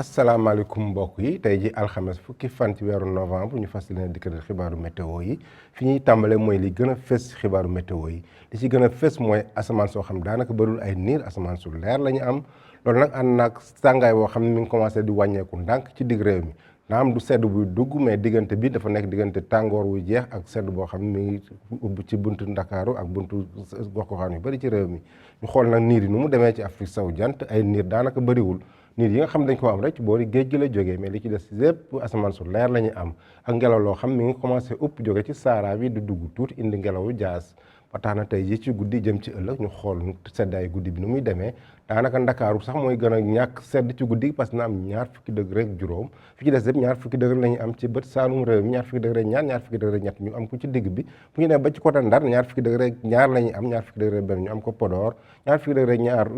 asalaamaaleykum mbokk yi tey ji alxames fukki fan ci weeru novembre ñu fas leen dikkatal xibaaru météo yi fi ñuy tàmbale mooy li gën a fës ci xibaaru météo yi li ci gën a fës mooy asamaan soo xam daanaka bërul ay niir asamaan su leer la ñu am loolu nag ànd naag tàngaay boo xam ne mi ngi commencé di wàññeeku ndànk ci digg réew mi naam du sedd buy dugg mais diggante bi dafa nekk diggante tàngoor wu jeex ak sedd boo xam ne mi ngi ubbi ci buntu Ndakaaru ak buntu gox-goxaan yu bëri ci réew mi ñu xool nag niir yi nu mu demee ci Afrique sowu jant ay niir daanaka bëriwul niir yi nga xam dañ ko am rek ci boori géej gi la jógee mais li ci des lépp asamaan su leer la ñu am ak ngelaw loo xam mi ngi commencé upp jóge ci Sahara bi di dugg tuuti indi ngelawu jaas ba tax na tey ji ci guddi jëm ci ëllëg ñu xool seddaay guddi bi nu muy demee daanaka Ndakaaru sax mooy gën a ñàkk sedd ci guddi parce que na am ñaar fukki degré ak juróom fi ci des lépp ñaar fukki degré la ñu am ci bët saalum réew mi ñaar fukki degré ñaar fukki degré ñett ñu am ko ci digg bi bu ñu nee ba ci côté Ndar ñaar fukki degré ñaar la ñuy am ñaar fukki degré benn ñu am ko Podor ñaar fukki degré ñaar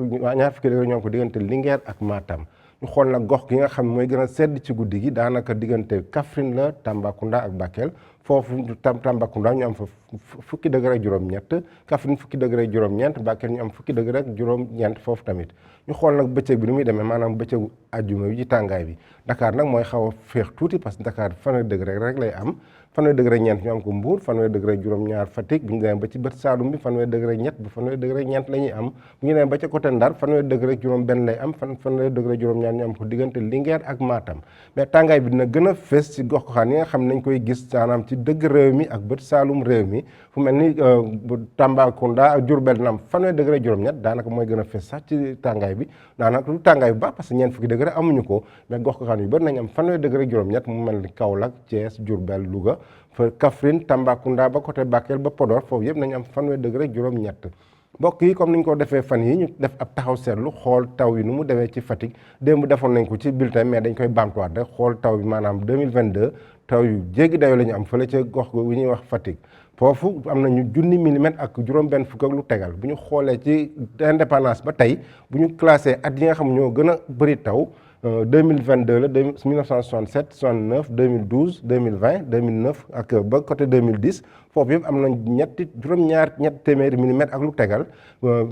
fukki degré ñu am ko diggante Linguère ak Matam ñu xool nag gox gi nga xam mooy gën a sedd ci guddi gi daanaka diggante Kaffrine la Tambacounda ak Bakel foofu Tambacounda ñu am fa fukki degré ak juróom-ñett Kaffrine fukki degré ak juróom-ñeent Bakel ñu am fukki degré ak juróom-ñeent foofu tamit ñu xool nag bëccëg bi ni muy demee maanaam bëccëgu àjjuma bi ci tàngaay bi Dakar nag mooy xaw a féex tuuti parce que Dakar fanweeri degré rek lay am fanweeri degré ñeent ñu am ko Mbour fanweeri degré juróom-ñaar Fatick bu ñu demee ba ci bët Saalum bi fanweeri degré ñett ba fanweeri degré ñeent la ñuy am bu ñu demee ba ca côté Ndar fanweeri degré juróom benn lay am fanweeri degré juróom-ñaar ñu am ko diggante Linguère ak Matam mais tàngaay bi dina gën a fees ci gox-goxaan yi nga xam nañ koy gis maanaam ci dëgg réew mi ak bët Saalum réew mi fu mel ni Tambacounda ak Diourbel dina am fanweeri degré juróom-ñett daanaka mooy gën a fees sax ci tàngaay bi daanaka lu tàngaay bu baax parce que ñeent fukki degré amuñu ko mais gox-goxaan yu bëri nañ am fanweeri degré juróom-ñett mu mel ni Kaolack Thiès Diourbel Louga fa Kaffrine Tambacounda ba côté Bakel ba Podor foofu yëpp nañu am fanweeri degré juróom-ñett mbokk yi comme ni ñu ko defee fan yi ñu def ab taxaw seetlu xool taw yi nu mu demee ci Fatick démb defoon nañ ko ci bulletin mais dañ koy baamtuwaat rek xool taw bi maanaam 2022 taw yu jéggi dayo la ñu am fële ca gox gu ñuy wax Fatick foofu am nañu 1,000 millimètres ak juróom-benn fukk ak lu tegal bu ñu xoolee ci indépendance ba tey bu ñu classé at yi nga xam ñoo gën a bëri taw 2022 la 1967 69 2012 2020 2009 ak ba côté 2010 foofu yëpp am na ñetti téeméeri millimètres ak lu tegal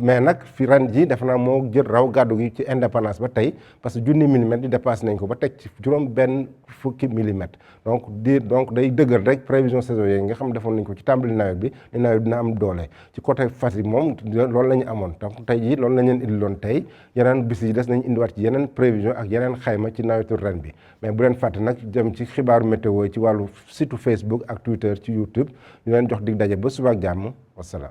mais nag fi ren ji def naa moo jël raw gàddu gi ci indépendance ba tey parce que 1,000 millimètres yi dépassé nañ ko ba teg ci juróom-benn fukki millimètres donc day dëggal rek prévision saison yooyu nga xam defoon nañ ko ci tàmbali nawet bi ni nawet dina am doole ci côté Fatick moom loolu la ñu amoon donc tey jii loolu la ñu leen indiloon tey yeneen bis yi des nañ indiwaat ci yeneen prévision ak yeneen xayma ci nawetu ren bi mais bu leen fàtte nag jëm ci xibaaru météo ci wàllu site Facebook ak Twitter ci YouTube ñu leen jox dig daje ba suba ak jàmm wasalaam